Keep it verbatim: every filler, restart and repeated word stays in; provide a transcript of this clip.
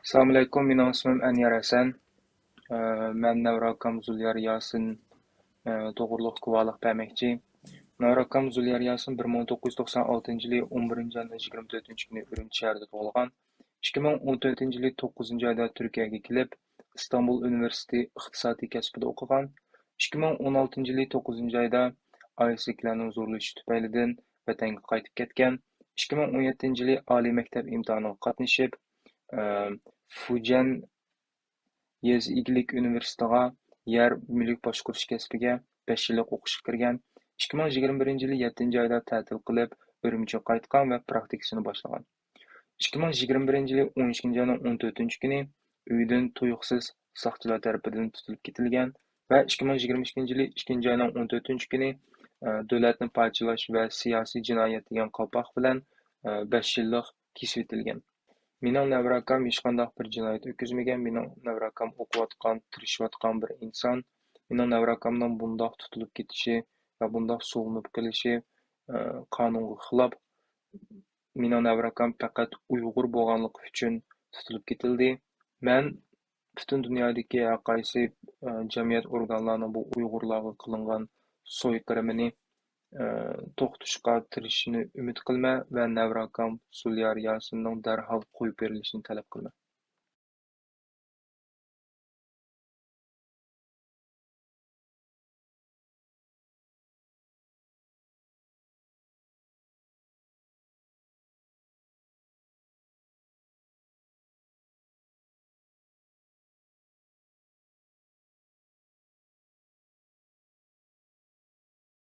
ئەسسالامۇئەلەيكۇم، مېنىڭ ئىسمىم ئەنيار ھەسەن. ئە، مەن نەۋرە ئاكام زۇليار ياسىن، ئە، توغرۇلۇق گۇۋاھلىق بەرمەكچى. نەۋرە ئاكام زۇليار ياسىن بىر مىڭ توققۇز يۈز توقسان ئالتىنچى يىلى ئون بىرىنچى ئاينىڭ يىگىرمە تۆتىنچى كۈنى ئۈرۈمچى شەھىرىدە تۇغۇلغان. ئىككى مىڭ ئون تۆتىنچى يىلى توققۇزىنچى ئايدا تۈركىيەگە كېلىپ، ئىستانبۇل ئۇنىۋېرسىتېتى ئىقتىسادىي كەسپىدە ئوقۇغان. ئىككى مىڭ ئون ئالتىنچى يىلى توققۇزىنچى ئايدا ئائىلىسىدىكىلەرنىڭ زورلىشى تۈپەيلىدىن ۋەتەنگە قايتىپ كەتكەن. ئىككى مىڭ ئون يەتتىنچى يىلى ئالىي مەكتەپ ئىمتىھانىغا قاتنىشىپ، ئە، فۇجيەن يېزا ئىگىلىك ئۇنىۋېرسىتېتىغا يەر مۈلۈك باشقۇرۇش كەسپىگە بەش يىللىق ئوقۇشقا كىرگەن. ئىككى مىڭ يىگىرمە بىرىنچى يىلى يەتتىنچى ئايدا تەتىل قىلىپ، ئۈرۈمچىگە قايتقان ۋە پراكتىكىسىنى باشلىغان. ئىككى مىڭ يىگىرمە بىرىنچى يىلى ئون ئىككىنچى ئاينىڭ ئون تۆتىنچى كۈنى ئۆيىدىن تۇيۇقسىز ساقچىلار تەرىپىدىن تۇتۇلۇپ كېتىلگەن ۋە ئىككى مىڭ يىگىرمە ئىككىنچى يىلى ئىككىنچى ئاينىڭ ئون تۆتىنچى كۈنى، ئە، دۆلەتنى پارچىلاش ۋە سىياسىي جىنايەت دېگەن قالپاق بىلەن، ئە، بەش يىللىق كېسىۋېتىلگەن. مېنىڭ نەۋرە ئاكام ھېچقانداق بىر جىنايەت ئۆتكۈزمىگەن. مېنىڭ نەۋرە ئاكام ئوقۇۋاتقان، تىرىشىۋاتقان بىر ئىنسان. مېنىڭ نەۋرە ئاكامنىڭ بۇنداق تۇتۇلۇپ كېتىشى ۋە بۇنداق سوغۇنۇپ قېلىشى، ئە، قانۇنغا خىلاپ. مېنىڭ نەۋرە ئاكام پەقەت ئۇيغۇر بولغانلىقى ئۈچۈن تۇتۇلۇپ كېتىلدى. مەن پۈتۈن دۇنيادىكى ھەر قايسى، ئە، جەمئىيەت ئورگانلارنىڭ بۇ ئۇيغۇرلارغا قىلىنغان سويقىرىمىنى، ئە، توختىتىشقا تىرىشىشىنى ئۈمىد قىلىمەن ۋە نەۋرە ئاكام زۇليار ياسىننىڭ دەرھال قويۇپ بېرىلىشىنى تەلەپ قىلىمەن.